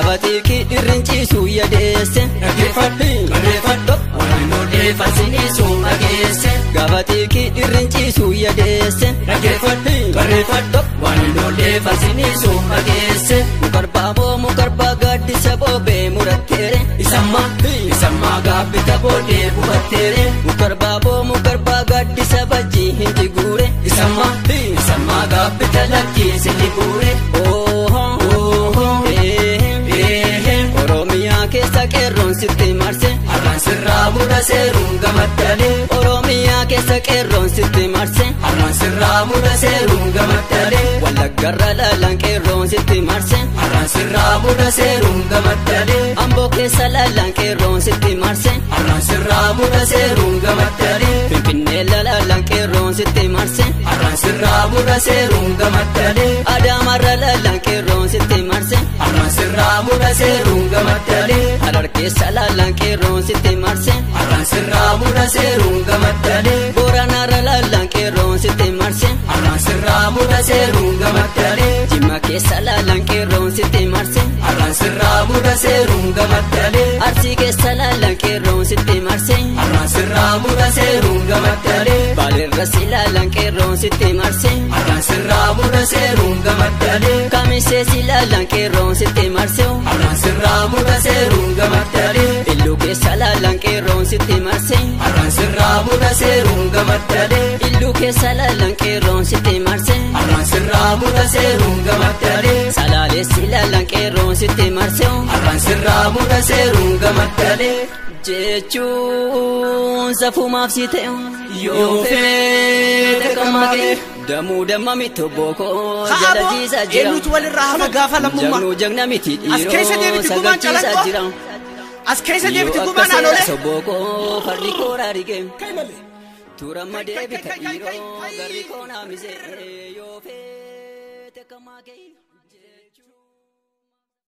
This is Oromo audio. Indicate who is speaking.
Speaker 1: Gaafa xiiqii dhirrinciisu yadeesse.
Speaker 2: Dhaggeeffadhu barreeffadhu waan hin oolleeffasiniisu dhageesse.
Speaker 1: Gaafa xiiqii dhirrinciisu yadeesse.
Speaker 2: Dhaggeeffadhu barreeffadhu waan hin oolleeffasiniisu dhageesse.
Speaker 1: Mukarbaa boo mukarbaa gaaddisa boobee muratteere.
Speaker 2: Isammaa isammaa gaabbita boodee bubatteere.
Speaker 1: Mukarbaa boo mukarbaa gaaddisa bajjii hin jiguure.
Speaker 2: Isammaa isammaa gaabbita lakkii sinni buure.
Speaker 1: Oromiyaa keessa qeerroon sitti marse.
Speaker 2: Har'aan sirraa mura seeruun gamaddalee.
Speaker 1: Oromiyaa keessa qeerroon sitti marse.
Speaker 2: Har'aan sirraa mura seeruun gamaddalee.
Speaker 1: Wallaggarra laalaan qeerroon sitti marse.
Speaker 2: Har'aan sirraa mura seeruun gamaddalee.
Speaker 1: Amboo keessa laalaan qeerroon sitti marse.
Speaker 2: Har'aan sirraa mura seeruun gamaddalee.
Speaker 1: Finfinnee laalaan qeerroon sitti marse.
Speaker 2: Har'aan sirraa mura seeruun gamaddalee.
Speaker 1: Adaamarra laalaan qeerroon sitti marse.
Speaker 2: Har'aan sirraa mura seeruun gamaddalee.
Speaker 1: Harar keessa laalaan qeerroon sitti marse.
Speaker 2: Har'aan sirraa mura seeruun gamaddalee.
Speaker 1: Booranarra laalaan qeerroon sitti marse.
Speaker 2: Har'aan sirraa mura seeruun gamaddalee.
Speaker 1: Jimma keessa laalaan qeerroon sitti marse.
Speaker 2: Har'aan sirraa mura seeruun gamaddalee.
Speaker 1: Arsii keessa laalaan qeerroon sitti marse.
Speaker 2: Har'aan sirraa mura seeruun gamaddalee.
Speaker 1: Baaleerra si laalaan qeerroon sitti marse.
Speaker 2: Har'aan sirraa mura seeruun gamaddalee.
Speaker 1: Kamisee si laalaan qeerroon sitti marse.
Speaker 2: Har'aan sirraa mura seeruun gamaddalee.
Speaker 1: Illuu keessa laalaan qeerroon sitti marse.
Speaker 2: Har'aan sirraa mura seeruun gamaddalee.
Speaker 1: Illuu keessa laalaan qeerroon sitti marse.
Speaker 2: Har'aan sirraa mura seeruun gamaddalee.
Speaker 1: Salaalee si laalaan qeerroon sitti marse.
Speaker 2: Har'aan sirraa mura seeruun gamaddalee.
Speaker 1: Jechuun safumaaf si ta'e.
Speaker 2: Yoo feete kammaaqee.
Speaker 1: Damuu damma miti obbo jala jiisaa jira.
Speaker 3: Eenyutu walirraa hafa gaafa lammummaa.
Speaker 1: Jagnuu jagna miti
Speaker 3: As keessa
Speaker 1: dhiiroo
Speaker 3: deebiti gumaan
Speaker 1: sagalchiisaa
Speaker 3: calanqoo.
Speaker 1: jira.
Speaker 3: As keessa deebiti
Speaker 1: Yoo akka
Speaker 3: gumaan
Speaker 1: seera
Speaker 3: aanolee.
Speaker 1: sobbookoo fardi kooraa rigee.
Speaker 3: Kai malee.
Speaker 1: Turamma
Speaker 3: Kai, kai,
Speaker 1: deebita
Speaker 3: kai, kai,
Speaker 1: dhiiroo
Speaker 3: kai.
Speaker 1: garri koonaa misee yoo feete kammaaqee.